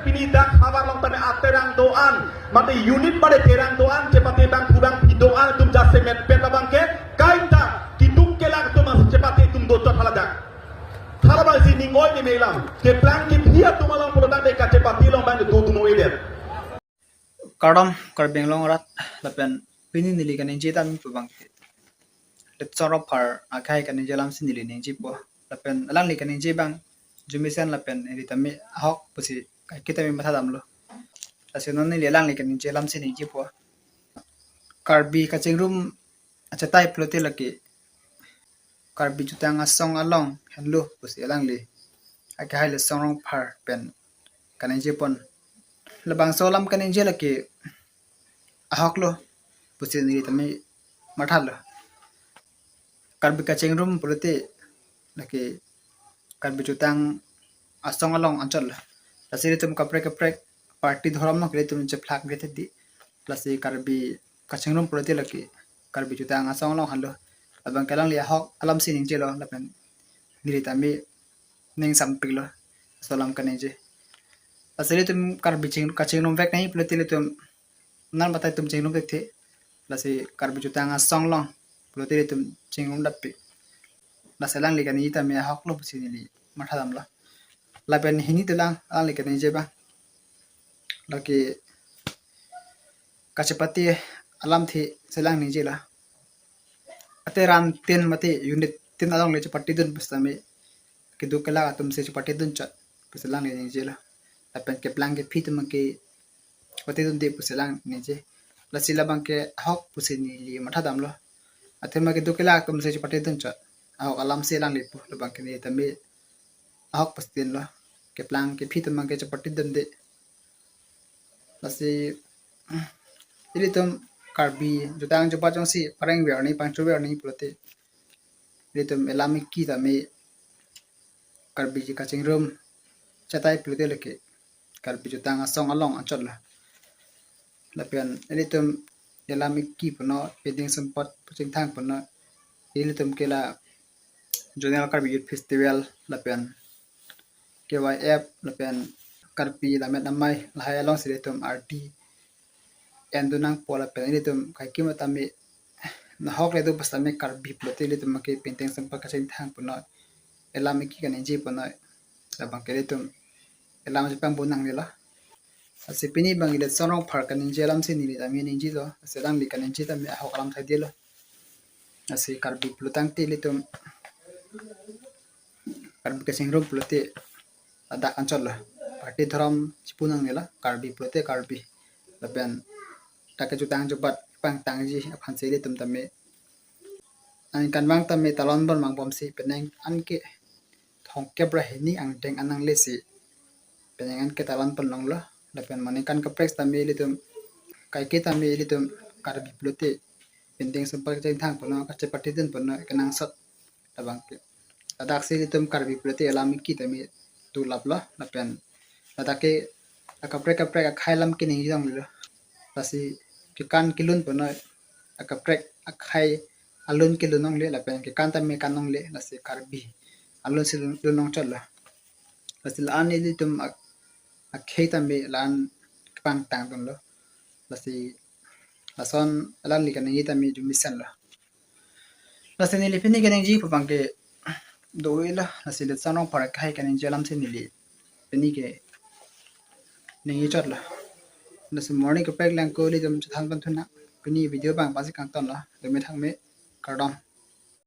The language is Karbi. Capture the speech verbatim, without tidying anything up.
Pini dak havar along tame aterang do-an, mate unit mate terang do-an chepate bangphu bangphi do-an atum jasemet pen labang ke kaita kiduk kelak atum masi chepate atum dochot haladak. Thalabang si ning oi ni melam. Keplang kephi atum along pulotangte kachepate along bang do atum oi det. Kardom Karbi Anglong arat lapen pini neli kaningje tame pu bang ke Letsong Rongphar akhai kaningje alam si neli ningjepo. Lapen alangli kaningje bang jumisen lapen neli tame ahok pusi kaike tame matha damlo. Lasi non neli alangli kaningje alam si ningjepo. Karbi kachingrum achetai pulote lake Karbi Jutang Asong along henlo pusi alangli akhai Letsong Rongphar pen kaningjepon. Labangso alam kaningje lake ahoklo pusi neli tame mathalo. Karbi kachingrum pulote lake Karbi Jutang Asong along anchotlo. Lasi ilitum kaprek kaprek party dhorom along ke ilitum chephlak det di. Lasi Karbi kachingrum pulote lake Karbi Jutang Asong along henlo. Labang ke alangli ahok alam si ningjelo lapen neli tame ning sampiklo. Laso alam kaningje. Lasi ilitum Karbi ching-, kachingrum vek nangji pulote ilitum non batai atum chingrum thekthe. Lasi Karbi Jutang Asong along pulote ilitum chingrum dappik. Lasi alangli kaningje tame ahoklo pusi neli matha damlo. Lapen hini dolang alangli kaningje bang. Lake kachepate alamthe si alang ningjelo. Aterang tin mate unit tin alongle chepatedun pusitame kiduk kelak atum si chepatedun chot pusi alangli ningjelo. Lapen keplang kephi atum ke chepatedunde pusi alang ningje. Lasi labang ke ahok pusi neli matha damlo. Athema kiduk kelak atum si chepatedun chot. Ahok alam si alangli pu labang ke neli tame ahok pusi dinlo. Keplang kephi atum ke chepatedunde. Lasi ilitum Karbi Jutang Jubat jongsi pareng ver nangji pangcho ver nangji pulote ilitum elam eki tame Karbi kachingrum achetai pulote lake Karbi Jutang Asong along anchotlo. Lapen ilitum elam eki puno, pinting sempot pachingthang puno, ilitum ke la Zonal Karbi Youth Festival lapen K Y F lapen Karbi Lammet Amei lahai along si ilitum arti endun nangpo lapen ilitum kaikema tame nahok le do pusitame Karbi pulote ilitum ke pinting sempot kachingthang puno, elam eki kaningje puno, labang ke ilitum elam chepangbo nangnelo. Lasi pini bang Letsong Rongphar kaningje alam si neli tame ningjelo. Lasi alangli kaningje tame ahok alam thaidelo. Lasi Karbi pulotangte ilitum Karbi kachingrum pulote ladak anchotlo. Party dhorom chipu nangnelo. Karbi pulote Karbi. Lapen dak ke Jutang Jubat pangtangji aphan si ilitum tame aningkan vang tame talon pon mangbomsi penang an ke thomkep ra hini angdeng an nanglesi penang an ke talon pon longlo. Lapen mo aningkan kaprek tame ilitum kaike tame ilitum Karbi pulote pinting sempot kachingthang puno, kachepatedun puno kenangsot labang ke. Ladak si ilitum Karbi pulote elam eki tame tulaplo lapen ladak ke akaprek kaprek akhai alam keningje longlelo. Lasi kekan kelun puno akaprek akhai alun kelun longle lapen kekan tame kan longle, lasi Karbi alun si lun, lun longchotlo. Lasi la-an ilitum ak-, akhei tame la-an kepangtangdunlo. Lasi lason alangli kaningje tame jumisenlo. Lasi neli pini kaningje pu bang ke do-ilo, lasi Letsong Rongphar akhai kaningje alam si neli pini ke ningje chotlo. Lasi morning kaprek lang ko ilitum chethan pon thunang. Pini video bang pasi kangtonlo. Dome thangme, kardom.